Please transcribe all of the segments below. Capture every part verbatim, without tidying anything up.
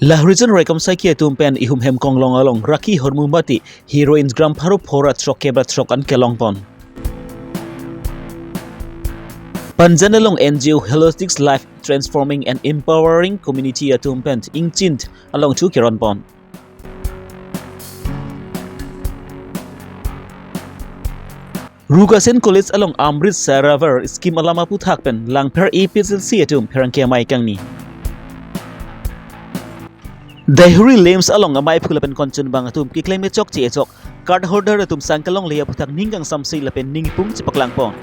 Lahorijan raikom saiki atum pen ihum hem konglong along raki hormu mate heroin gram pharo phora throk kebra throk an kelongpon. Panjan along N G O Holistic Life Transforming and Empowering Community atum pen ingchin along chu keronpon. Rukasen College along Amrit Sarovar scheme alam aphuthak pen Langpher A P H L C atum pherangke amei kangni. Dehuri LAMPS along amei phula pen konchun bang atum keklem echok che echok card holder atum sangkalong le aphuthak ning kangsamse lapen ning pung chepaklangpon.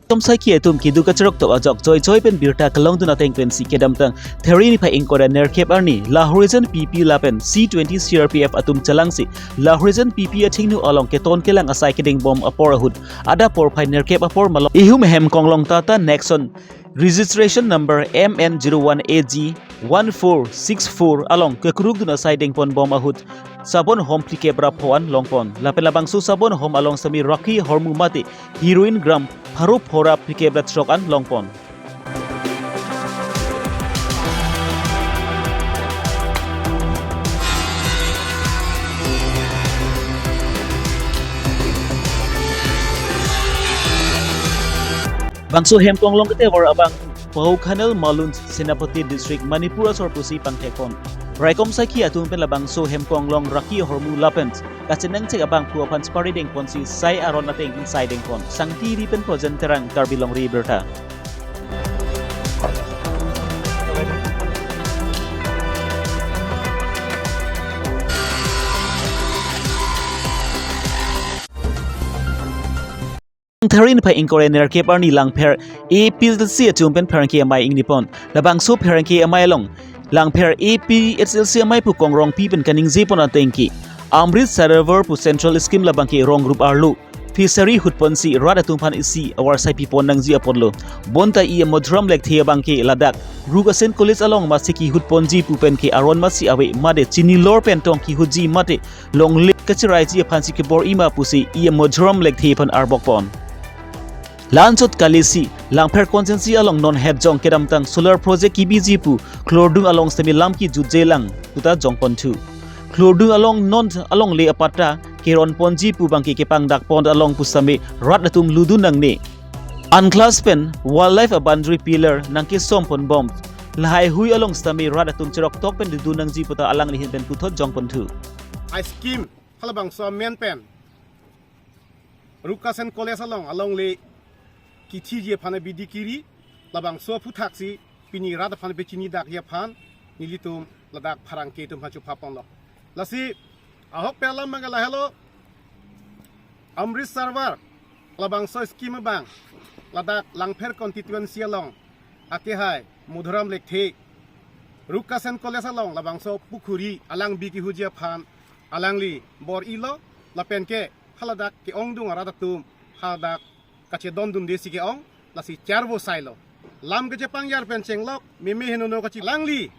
Tom saiki atum keduk kacharok tok ajok joijoi pen birta kelongdun ateng pensi kedamtang Theri niphai ingkoi ra nerkep arni Lahorijan P P lapen C twenty C R P F atum chelangsi Lahorijan P P athengno along keton kelang asai kedeng bom apor ahut adap porphai nerkep apor malom ihum hem konglong Tata Nexon registration number M N zero one A G one four six four along kekrukdun asai dengpon bom ahut sabon hom phlikep ra pho an longpon. Lapen labangso sabon hom along sitame raki hormu mate heroin gram pharo phora phlikep ra throk an longpon. Bangso hem konglong ketevar abang Paukhanel Malun, Senapati District, Manipur asor pusi pangthekpon. Raikom saiki atum pen labangso hem konglong raki hormu lapen kachenangchek abangphu aphan chepari dengponsi sai aron ateng ingsai dengpon. Sangti ri pen Projen Terang, Karbi Longri Abirta. Theri niphai ingkoi ra nerkep arni Langpher A P H L C atum pen pherangke amei ingnipon. Labangso pherangke amei along Langpher A P H L C amei pu Kong Rongpi pen kaningjepon ateng ke Amrit Sarovar pu central scheme labangke rong rup arlo fishery hutponsi rat atum aphan isi avarsai pipon nangji apotlo. Bonta E M Madhuram Lekthe abangke ladak Rukasen College along masi kehutponji pu pen ke aron masi ave mate chini lor pen tong kehutji mate longle kachiraiji aphansi kebor-i ma pusi E M Madhuram Lekthe aphan arbokpon. La-anchot kalisi Langpher constituency along non hetjong kedamtang solar project kebiji pu Khlordung along sitame lam kejutje lang puta jongponthu. Khlordung along non alongle apatta keronponji pu abangke kepangdakpon along pu sitame rat atum ludun nangne. Unclass pen wildlife a boundary pillar nangkesomponbom. Lahai hui along sitame rat atum cheroktok pen dodun nangji puta alangli ahin pen puthot jongponthu. A scheme halabangso amen pen Rukasen College along alongle kethiji aphan abidi kiri, labangso aphuthaksi pini rat aphan pechinidakji aphan nelitum ladak pherangke atum aphan chuphaponlo. Lasi ahok pen alam abang lahelo, Amrit Sarovar labangso scheme abang ladak Langpher constituency along akehai Madhuram Lekthe Rukasen College along labangso pukhuri alangbi kehutji aphan alangli bor-ilo lapen ke haladak ke-ongdung arat atum haladak kachedondunde si ke-ong, lasi charvo sailo. Lam kechepangjar pen chenglok meme henono kachi alangli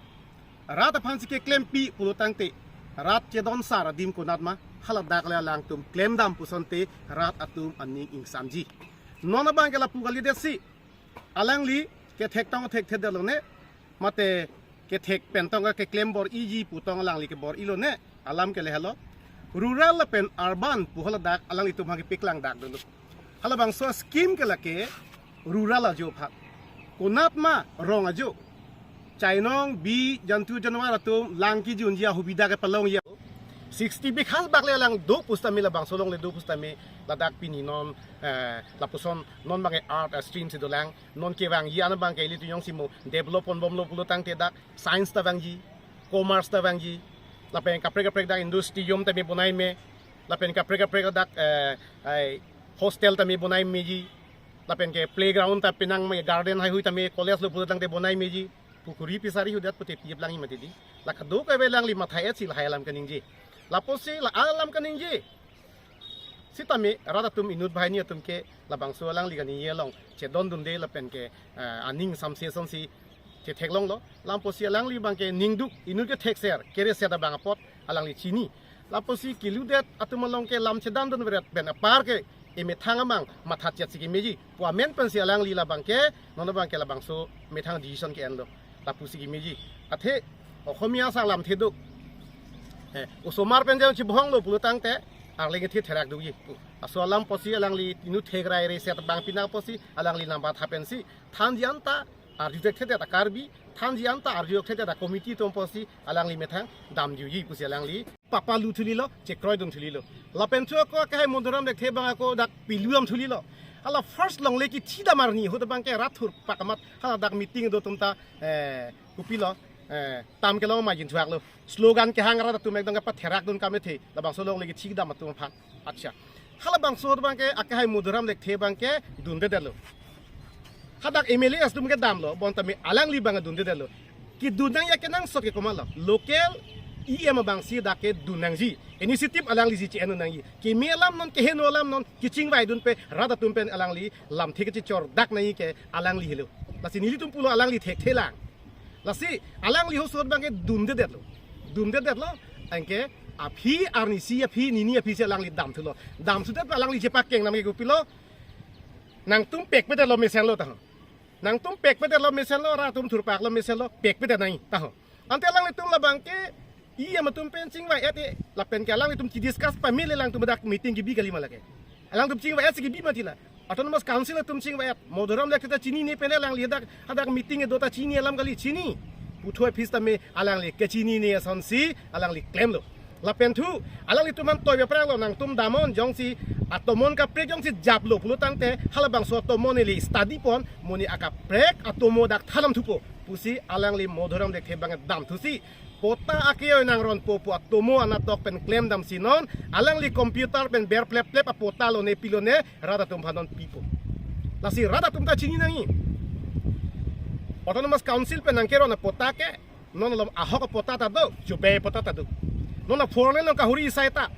rat aphansi keklempi pulo tangte rat chedonsar adim konat ma haladak le alangtum klemdam pusonte rat atum aning ingsamji. Non abangke lapu kalidetsi alangli kethek tong thekthe detlo ne, mate kethek pen tong keklem bor-iji pu tong alangli kebor-ilo ne, alam ke lahelo. Rural lapen urban pu haladak alanglitum aphan kepaklangdak dolo. Halabangso scheme ke lake rural ajo aphan. Konat ma rong ajo. Chainong, bi, jantu janwar atum lang kejunji ahubida kepalongji. Sixty bigha bak le alang do pusitame labangso alongle do pusitame ladak pini non, eh, lapuson non abangke art, eh, stream si dolang, non kevangji an abangke ilitum jongsi mo develop ponbomlo pulo tangte dak science ta vangji, commerce ta vangji, lapen kaprek kaprek dak indoor stadium tame bonai me, lapen kaprek kaprek dak, eh, ai hostel tame bonai meji, lapen ke playground ta penang me, garden haihui tame college lo pulo tangte bonai meji, pukhuri pisari hudat pute pijep langji mati di. La kadokave alangli matha-etsi lahai alam kaningje. Lapusi la alam kaningje sitame rat atum inut banghini atum ke labangso alangli kaningje along chedondunde lapen ke, eh, aning samse sonsi chetheklonglo. Lapusi alangli abangke ningduk inut kethekser kereset abang apot alangli chini. Lapusi keludet atum along ke lam chedondun veret pen apar ke emethang amang matha chetsi kemeji pu amen pensi alangli labangke non abangke labangso methang decision ke-enlo. Lapusi kimeji. Athe Oxomiya sang lamthe do. Eh, osomar pen jang chibohong lo pulo tangte arleng kethe therak doji. Laso alam pusi alangli inut thek rai re set bang pinang pusi alangli nambat hapensi thanji anta arju thekthedet a Karbi, thanji anta arju thekthedet a committee atum pusi alangli methang damjuji pusi alangli papa lu thulilo, chekroidun thulilo. Lapen thu ako akehai Madhuram Lekthe abang ako dak pilu dam thulilo. Hala first longle kithi dam arni ahut abangke rat thurpak amat hala dak meeting do atum ta, eh, kopilo, eh, tam kelong ma jin thuak lo. Slogan kehang rat atum ekdom kepatherak dun kamethe. Labangso longle kithi dam atum aphan. Acha. Halabangso abangke akehai Madhuram Lekthe abangke dundedetlo. Hadak M L A atum kedamlo, bonta me alangli abang dundedetlo. Kedun nangji akenangsot ke komatlo. Local E M abangsi dak kedun nangji. Initiative alanglisi che-en nangji. Keme alam non, keheno alam non, kachingvaidunpe rat atum pen alangli lamthe kachechordak nangji ke alangli helo. Lasi nelitum pulo alangli thekthe lang. Lasi alangli ahut abangke dundedetlo. Dundedetlo. Anke aphi arnisi aphi nini aphisi alangli damthulo. Damthudet alangli chepakeng nangji kopilo. Nangtum pekpedetlo mesenlo taho. Nangtum pekpedetlo mesenlo, rat atum thurpaklo mesenlo, pekpedet nangji taho. Ante alanglitum labangke E M atum pen chingvai-et e, lapenke alanglitum chidiscuss pamele alangtum dak meeting kebi kali ma lake. Alangtum chingvai-et si kebi mati la. Autonomous Council atum chingvai-et. Madhuram Lekthe ta chinine pen alangli hadak, hadak meeting kedo ta chini alam kali, chini. Puthot aphis tame alangli kachinine asonsi alangli klemlo. Lapen thu alanglitum aphan toibe pranglo, nangtum damnon jongsi atomon kaprek jongsi japlo pulo tangte halabangso atomon ili study pon, monit akaprek atomo dak thandam thupo pusi alangli Madhuram Lekthe abang damthusi patta akejoi nangronpo pu atomo anatok pen klemdamsi non alangli computer pen ber plep plep apatta lone pilone rat atum aphan non pipo. Lasi rat atum ta chini nangji. Autonomous Council pen nangkeron apatta ke non alom ahok apatta ta do, chobei apatta ta do. Non a four lane along kahuri asai ta,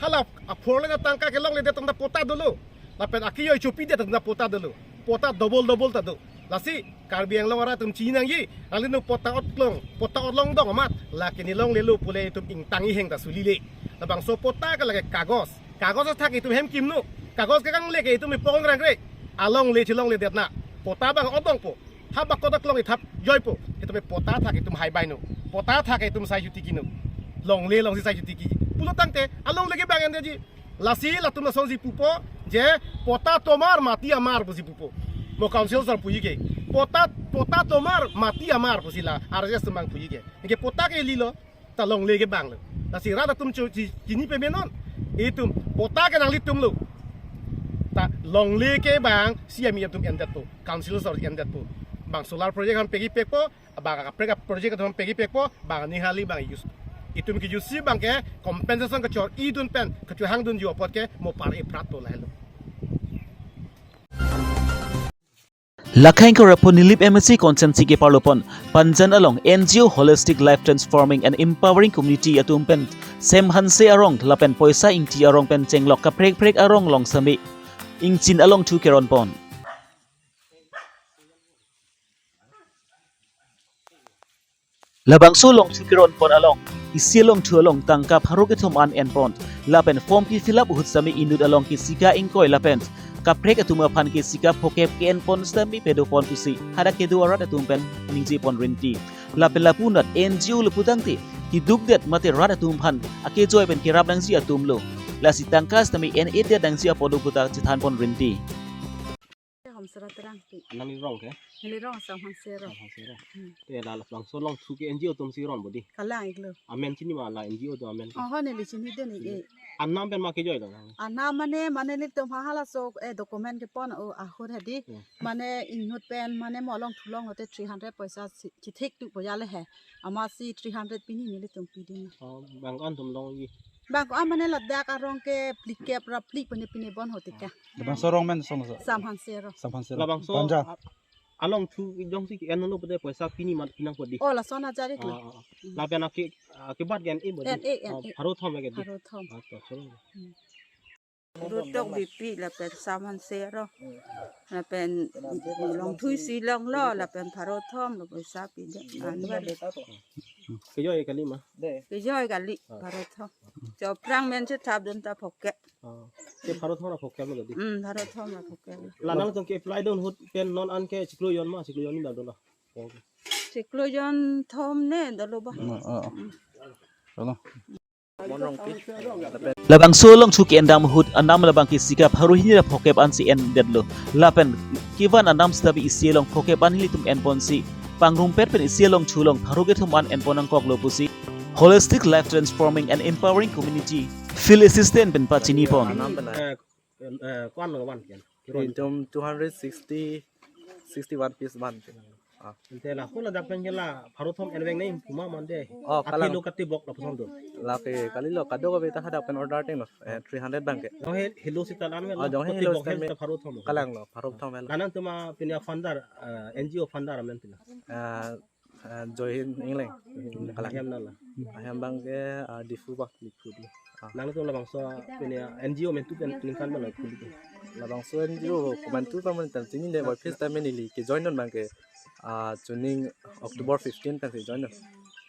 hala a four lane atangka kelongledet atum ta patta dolo. Lapen akejoi chopidet atum ta patta dolo. Patta double double ta do. Lasi Karbi Anglong arat atum chini nangji. Alangli nu patta otlong, patta otlong dong amat. Lake ne longlelo pule itum ingtang iheng ta sulile. Labangso patta ke lake kagos. Kagos athak itum hem kimno. Kagos ke kangle ke itum ipong rangre. Alongle chelongledet na. Patta abang odongpo. Haba kodak long ithap joipo. Itum patta athak itum haibaino. Patta athak itum sai jutiki no. Longle longsi sai jutiki. Pulo tangte alongle ke bang endeji. Lasi latum lasonsi pupo je patta tomar mati amar pusi pupo. Mo council sar puji ke. Patta, patta tomar mati amar pusi la R S S atum abang puji ke. Anke patta ke lilo, ta longle ke banglo. Lasi rat atum chu chi, chini pame non. Itum patta ke nanglitumlo. Ta longle ke bang C M E atum endetpo. Council sar endetpo. Bang solar project aphan pegi pekpo. Bang kaprek project atum pegi pekpo, bang nihali bang use. Itum ke use abangke compensation kachor-idun pen, kachohangdunji apot ke mo par-e prat to lahelo. Lakhang kora po Nilip M A C constituency ke parlopon, Panjan along N G O Holistic Life Transforming and Empowering Community atum pen, Sam Hanse arong lapen Poisa Ingti arong pen chenglok kaprek prek arong along sami. Ingchin along thu keron pon. Labangso along thu keron pon along, isi along thu along tangka pharo kethom an en pon, lapen form ke fill up ahut sami inut along kesika ingkoi lapen kaprek atum aphan kesika phokep ke-en pon sami pedo pon pusi hadak kedo arat atum pen ningje pon rinti. Lapen lapunat N G O lapu tangte kedukdet mate rat atum aphan akejoi pen kerap nangji atumlo. Lasi tangka sami en-edet nangji apot do puta chethan pon rinti. Hom sera terang pi. Anam irong ke? Neli rong Sam Hanse rong. Sam Hanse rong. Hmm. Te la labangso along thu ke N G O atumsi ron bodi. Kalang iklo. Amen chini ma la N G O atum amen ke? Oh, neli chinidun ik. Anam pen ma kejoi dong. Anam mane, mane nelitum ha halaso, eh, document kepon o ahut hedi. Hmm. Mane inut pen mane mo along thu longlote three hundred poisa si, chithek tu poisa le he. Amatsi three hundred pini nelitum pidun. Oh, bang an atum longji. Bang ko-an mane ladak arong ke phlikep ra phli pine pine bon hotika. Labangso arong men song so. Sam Hanse rong. Sam Hanse rong. Labangso Panja. A-, along thu jongsi enlo pute poisa pini mat pinang podi. Oh, lason hajar iklo. Ah, ah, ah. Hmm. Lapen ake, ake bat gen e bodi. En e, en e. Ah, pharo thom gen di. Pharo thom. Ah, to, chalo. Hmm. Rutok B P lapen Sam Hanse rong. Lapen along thu isi longlo, lapen pharo thom lo poisa pidun. Anwar. Kejoi kali ma? Kejoi kali, ah, pharo thom. Cho aphrang men chethapdun ta phokep. Ah. Ke pharo thom ra phokep lo di. Hmm, pharo thom ra phokep. La nangtum ke apply dun ahut pen non an ke chiklo jon ma, chiklo jon ni dam dolo. Okay. Tiklo jon thom ne dolo ba. Oh, oh, oh. Dolo. Labangso along chuki endam ahut anam labang ke sikap haruhini ra phokep ansi endetlo. Lapen kevan anam setabi isi along phokep an ilitum enponsi pangrumpet pen isi along chulong pharo kethom an enpon nangkoklo pusi Holistic Life Transforming and Empowering Community Field Assistant pen pachinipon. Eh, eh, ko-an lo van kian? Kiron. Itum two hundred sixty, sixty-one piece van. Ah. Ante la ko ladak pen ke la pharo thom enveng nai puma mande. Oh, kalang. Ati lo kati bok lapuson do. Lake kalilo kadokave ta hadak pen order tenglo. Eh, three hundred bang ke. Jong he helo sita an. Oh, jong he kati helo bok sita me. Pharo thom. Kalanglo, pharo thom lo. Nangtum apini a-founder, eh, N G O founder amen pila? Eh, eh, Joy Hind Engleng. Kalang. Ahem nala. Ahem bang ke, ah, Diphu bang. Diphu di. Ah. Nangtum labangso pini N G O mentu pen ningkan bala kuli ke? Labangso N G O komantu ta man tam chini de, boy first time neli ke join non bang ke, ah, chuning October fifteen pen si join non.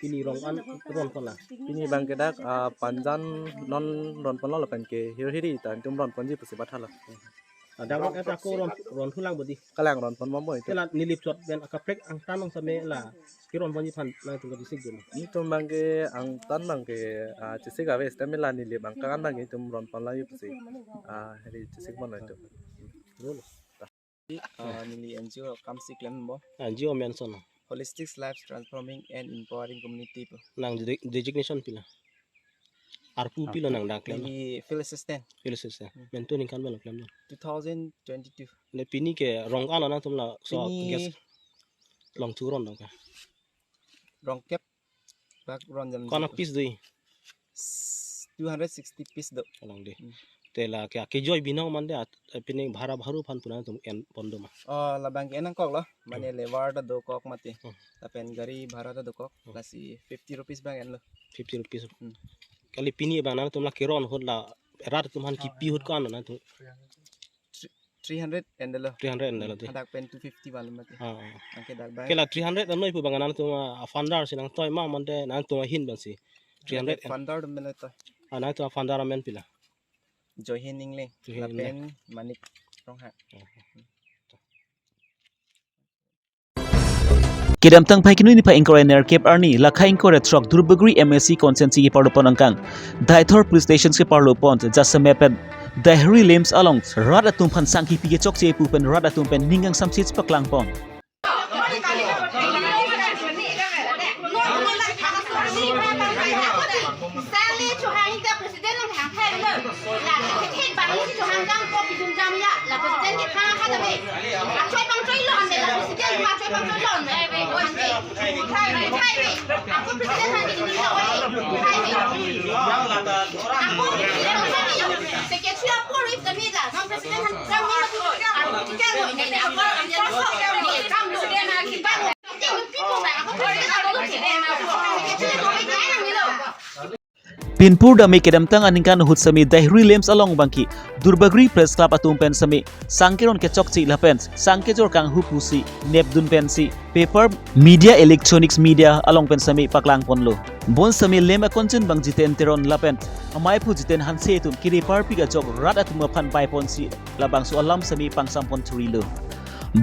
Pini rong an ron kola? Pini bang ke dak, ah, Panjan non ron ponlo lapen ke hir hiri ta itum ron ponji pusi bathalo. Adang eta ko ron, ron thulang bodi. Kalang ron pon bombo itum. Kela nilip chot ben akaprek angtan ong same la kiron ponji aphan nangtum kachesik dun. Itum bang ke angtan bang ke, ah, chesik ave stamina nilip bang kan bang itum ron pon la yup si. Ah, hiri chesik bomlo itum. Ah, neli N G O kam si klem bombo. N G O mention. Holistic Life Transforming and Empowering Community pu. Nang de-, designation pila? Arpu pilo nang dak klem? Neli Field Assistant. Field Assistant. Hmm. Mentu ningkan bala klem? Two thousand twenty-two. Le pini ke rong an nangtum laso pini guest along churon dong ke? Rong kep bak ron jam. Ko-an a-piece do? S-, two hundred sixty piece do. Along de. Hmm. Te la ke, ke joy binong mande at, eh, pini bhara bharu aphan pu nangtum enpon do ma? Oh, labang ke nangkoklo. Mane, hmm, labour ta dokok mati. Hmm. Lapen gari bhara ta dokok. Hmm. Lasi fifty rupees bang enlo. Fifty rupees. Hmm. Kali pini bang nangtum la kiron ahut la rat atum aphan kipi ahut ko-an nangtum? Three, three hundred endetlo. Three hundred endetlo de. Hadak pen two fifty bang mati. Ah, ah. Anke dak bang. Kela three hundred anoi pu bang nangtum a-founder si nangtoi ma mande nangtum ahin bang si? Three hundred en- founder melo toi. Ah, nangtum a-founder amen pila? Joy Hind Engleng. Joy Hind Engleng. Lapen Manik Ronghang. Ah. Kedamtang phai kenu niphai ingkoi ra nerkep arni, lakha ingkoi ra throk Duarbagori M A C constituency keparlopon angkang Deithor police station keparlopon jasemet pen Deihri LAMPS along rat atum aphan sang kipi kechokche pu pen rat atum pen ning kangsamse chepaklangpon. Sangli chuhang ke president nang hang thek lo. La kethe bang ni chuhang jam ko pidum jam ya. La president ke pha ha da be. Achoi pangchoi lo ande la president ma achoi pangchoi lo ande. Ante. Thai be, thai be. Ako president han ke ni lo. Thai be. Ako president han ke ni. Secretary ako rip kami la. Non president han jam ni lo. Ako tiga lo. Ini ako ande la so. Kam lo. Ante. Pinpur dame kedamtang aningkan ahut seme Deihri LAMPS along bangki Duarbagori Press Club atum pen seme sang keron kechokche lapen sang kejor kanghu pusi nepdun pensi paper, media, electronics media along pen seme paklangponlo. Bonseme LAMPS a-convener bang Jiten Teron lapen amei aphu Jiten Hanse atum kiri parpik ajok rat atum aphan baiponsi labangso alam seme pangsampon thurilo.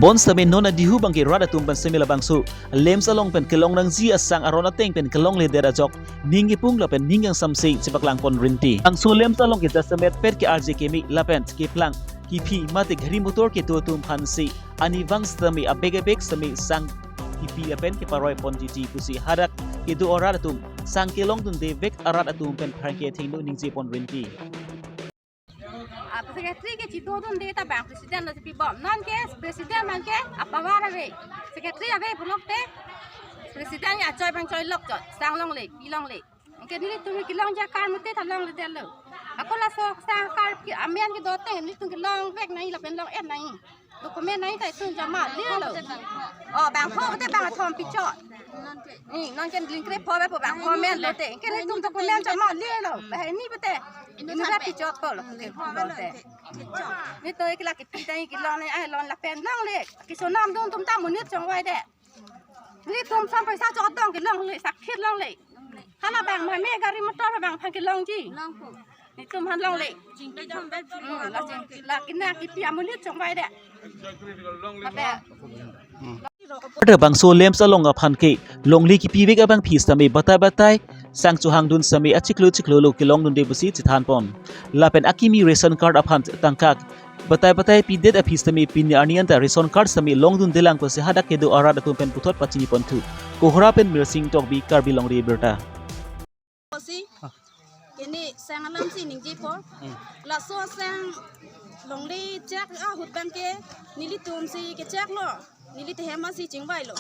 Bonseme non adihu bangke rat atum pen seme labangso LAMPS along pen kelong nangji asang aron ateng pen kelongledet ajok ning kipung lapen ning kangsamse chepaklangpon rinti. Bangso LAMPS along ke jasemet pet ke-arje keme lapen keplang kiphi mate gari motor kedo atum aphansi arnivang sitame abek abek seme sang kipi lapen keparoipon titi pusi hadak kedo arat atum sang kelongdundevek arat atum pen pherangke athengno ningjepon rinti. Ah, secretary ke chidodunde ta bang president lo chipibom. Non ke president bang ke a-power ave. Secretary ave pulote president ya choi bang choi lok chot. Sang longle, pi longle. Anke nelitum kelongji akar mate ta longledetlo. Ako laso sang akar ke amen kedo ateng nelitum kelongvek nangji lapen long-et nangji. Document nangji ta itum jama lelo. Oh, bang pho te bang thom pichot. Ni non ke link kre pho be po bang pho menlo te. Ke nelitum document jama lelo. Bahai ni pute. Ni ra pichot po lo. Te pho lo te. Nelitum ke la kipi ta kelong ni ai lon lapen longle. Kesonam dun atum ta monit chongvai det. Nelitum som paisa chot dong kelongle, sakhit longle. Hala bang ma me gari motor bang aphan kelongji. Nelitum aphan longle. Hmm, la jing, la kena kipi amonit chongvai det. Ape. Pada bangso lamps along aphan ke longle kipivek abangpi sitame batai batai sang chohangdun sitame achiklo chiklo lo kelongdunde pusi chethanpon. Lapen akimi ration card aphan tangka batai batai pidet aphi sitame pini arni anta ration card sitame longdundelang pusi hadak kedo arat atum pen puthot pachiniponthu. Kohora pen Mirsing Tokbi, Karbi Longri Abirta. Si, kene sang alam si ningjepo. Hmm. Laso sang longle chek ahut abang ke nelitum si kecheklo. Neli tehem asi chingvailo.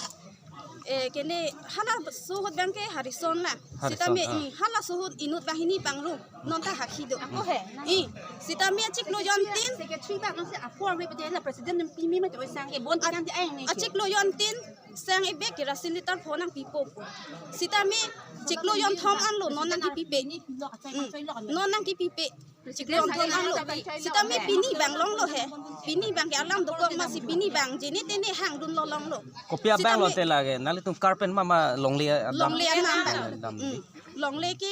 Eh, kene halaso ahut abang ke Harrison na. Harrison, sitame, ah. Hmm, halaso ahut inut banghini pangrum. Non ta hakhi do. Ako he. I, sitame achiklo jontin. Secretary ba nang si apor we pete la president nem pimi ma to sang e bon kan di ai ne. Achiklo jontin sang ebek kerosene litre pho nangpipo. Sitame chiklo jonthom anlo non nangkipipe. Hmm. Non nangkipipe. Chiklo jonthom anlo. Sitame pini abang longlo he. Pini abang ke alam dokok masi pini abang jene tene hangdunlo longlo. Kopi abang lo sitame te lake. Nelitum card pen mama longle, ah, dam. Longle anam abang. Ah, dam. Hmm. Longle ke,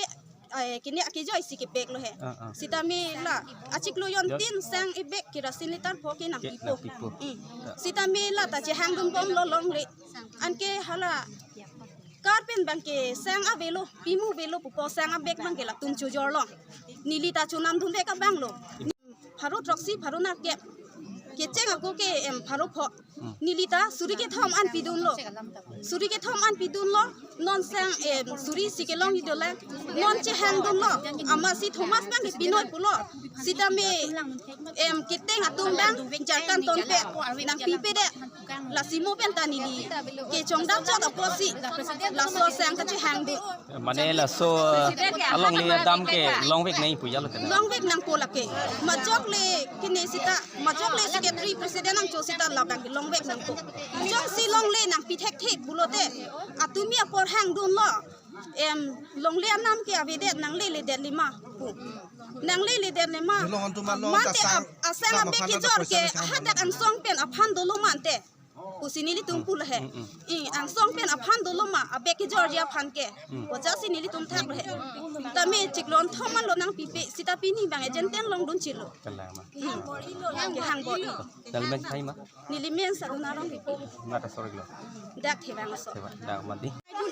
eh, kene akejoi si kepeklo he. Ah, ah. Sitame la achiklo jontin sang ebek kerosene litre pho ke nangpipo. Nangpipo. Hmm. Sitame la ta chehangdunbomlo longle. Anke hala card pen abang ke sang avelo, pimu avelo pupo sang abek abang ke latum chojorlo. Neli ta chonamdunde ka abanglo. Pharo throksi, pharo nerkep. Kecheng ako ke, em, pharo pho. Hmm. Neli ta suri kethom an pidunlo. Suri kethom an pidunlo. Non sang, em, suri si kelong idola. Non chehangdunlo. Amatsi Thomas abang ke pinoi pulo. Sitame, em, keteng atum abang jarkan tonpe nangpipedet. Lasi mo pen ta neli kechongdam chot apotsi laso sang kachehangdun. Mane laso, eh, alongle adam ke longvek nangji pu jalo tena. Longvek nangpo lake. Majok le kene sita, majok le secretary president nangcho sita labang ke longvek nangpo. Jongsi longle nangpi thekthe pulote, atumi apor hangdunlo. Em, longle anam ke avedet nangleledet lima pu. Nangleledet lima. Long antum along mante ta sang, a-, asang abek kejor ke hadak angsong pen aphan dolo mante. Pusi nelitum pulo he. Mm, mm. I, angsong pen aphan dolo ma, abek kejorji aphan ke. Mm. Ojasi nelitum thaklo he. Tame chiklo jonthom anlo nangpipe, sita pini abang agent ten longdun chilo. Kalang ma. Mm. Kehang bor. Neli men thai ma? Neli men Saruna Rongpipi. Nata sorry lo. Dak thevang aso. Thevang, dak mati.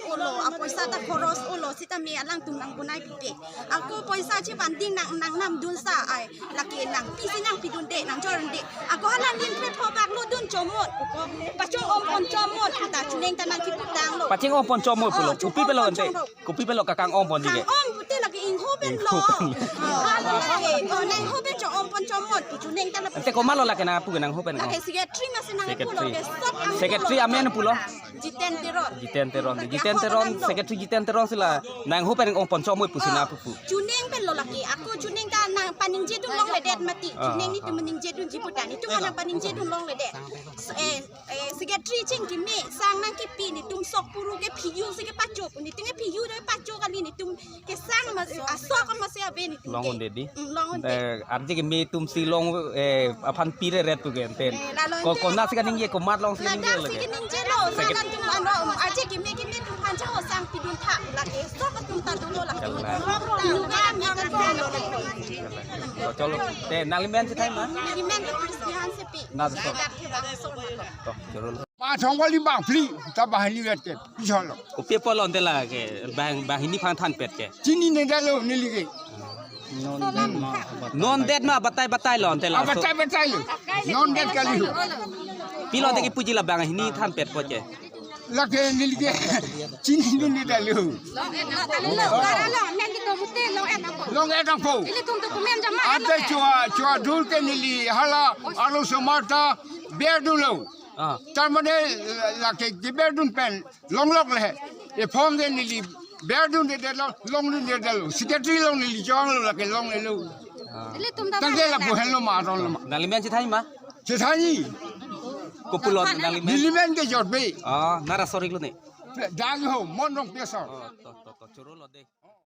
Olo, apoisa ta khoros olo, sitame alangtum nangpunai pipe. Ako poisa chibanding nang, nangnamdun sa ai. Lake nangpisi nangpidunde, nangjorunde. Ako hala nin kre pho bak lo dun chomot. Ako pachong-ongpon chomot. Kita chuneng ta nangkiputanglo. Pachong-ongpon chomot pulo. Oh, kopi pelo ente? Chong-ongpon chomot. Kopi pelo kakang-ongpon di ke? Kang-ong pute lake ingho pen lo. Ingho pen lo. Oh, lake. Oh, nangho pen chong-ongpon chomot. Chuneng ta na. Ente komatlo lake nangpu ke nangho pen? Lake secretary masi nangpu lo. Secretary. Ke sop ang secretary pulo. Amen pulo? Jiten Teron. Jiten Teron. Jiten Teron, secretary Jiten Teron si la nangho pen ongpon chomot pusi nangpu. Chuneng pen lo lake. Ako chuneng ta nangpaningjedun longledet mati. Ah. Chuneng netum ningjedunji pu ta netum nangpaningjedun longledet. So, eh, eh, secretary chingkime, sang nangkipi netum sok puru ke phiyu si kepacho. Netum ke phiyu de pacho kali netum kesang mas, asok masi ave netum ke. Long-un-e di. Mm, long-un-e. Eh, arje keme atum si long, eh, aphan pire ret pu ke enten. Eh, lalo ko, ente. Konat si kaningje, komat along si kaningje lake. Ladak si kaningje lo, secretary. Ladak atum ano, arje keme keme atum aphan chahosang pidun tha lake. Sok atum ta dolo lake. Kalang. Pinu kami kan dolo lake. Cholo. Te, nangli men si thai ma? Nangli men ke Christian sepi. Na so. Ladak ke bang sok. To, cholo. Ba thong wali bang phli, ta banghini vet ke, pijolo. Kopi apot lo ante lake, bang, banghini aphan thanpet ke? Chinine detlo neli ke. Non det ma, batai batai lo ante la. Ah, batai batai lo. Non det kali ho. Pilo ante kipuji la banghini thanpet apot ke? Lake neli ke, chinine detlo. Long et nangpo. Long et nangpo. Ante chua, chua dur ke neli hala, arloso mar ta, berdunlo. Ah. Tar mane, la, lake keberdun pen longlok le he. E phong ke neli berdunde detlo, longdunde detlo. Secretary along neli chonglo lake longlelo. Ah. Tangke lapu henlo ma, aron lo ma. Nangli men si thai ma? Si thai ni. Kopi pulo nangli men? Neli men ke Jorbe. Ah, nara sorry lo ne. Dang ho, Mon Rongpi asor. Oh, to, to, to, choro lo de.